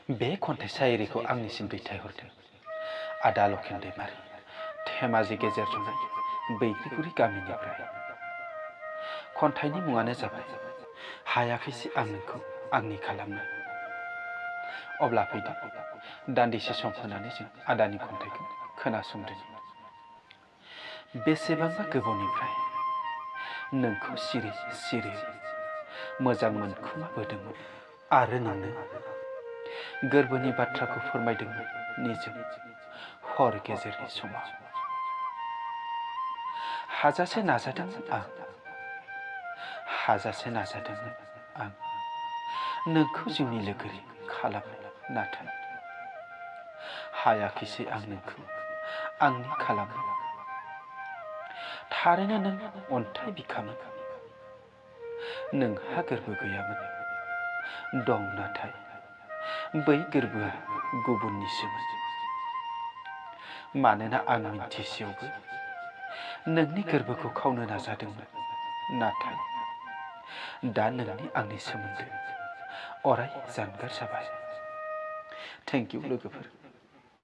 बे खन्थाइ सायरिखौ आंनिसिम दैथायहरदों आदा लखेन दैमारि, धेमाजि गेजेर जनाय बैग्रिगुरि गामिनिफ्राय। खन्थाइनि मुङानो जाबाय हायाखैसै आं नोंखौ आंनि खालामनो। अब्ला फैदो दान्दिसे सम होनानै जों आदानि खन्थाइखौ खोनासंदों। बेसेबांबा गोबावनिफ्राय नोंखौ सिरि सिरि मोजां मोनखुमाबोदोंमोन आरो नोंनो गोरबोनि बाथ्राखौ फोरमायदोंमोन निजोम हर गेजेरनि समाव। हाजासे नाजादोंमोन आं नोंखौ जिउनि लोगोरि खालामनो, नाथाय हायाखैसै आं नोंखौ आंनि खालामनो। थारैनो नों अन्थाइ बिखामोन, नोंहा गोरबो गैयामोन, दं नाथाय बै गोरबोआ गुबुननिसोमोन। मानोना आं मिन्थिसेयावबो नोंनि गोरबोखौ खावनो नाजादोंमोन, नाथाय दा नोंनि आंनि सोमोन्दो अराय जानगार जाबाय। थेंक इउ लोगोफोर।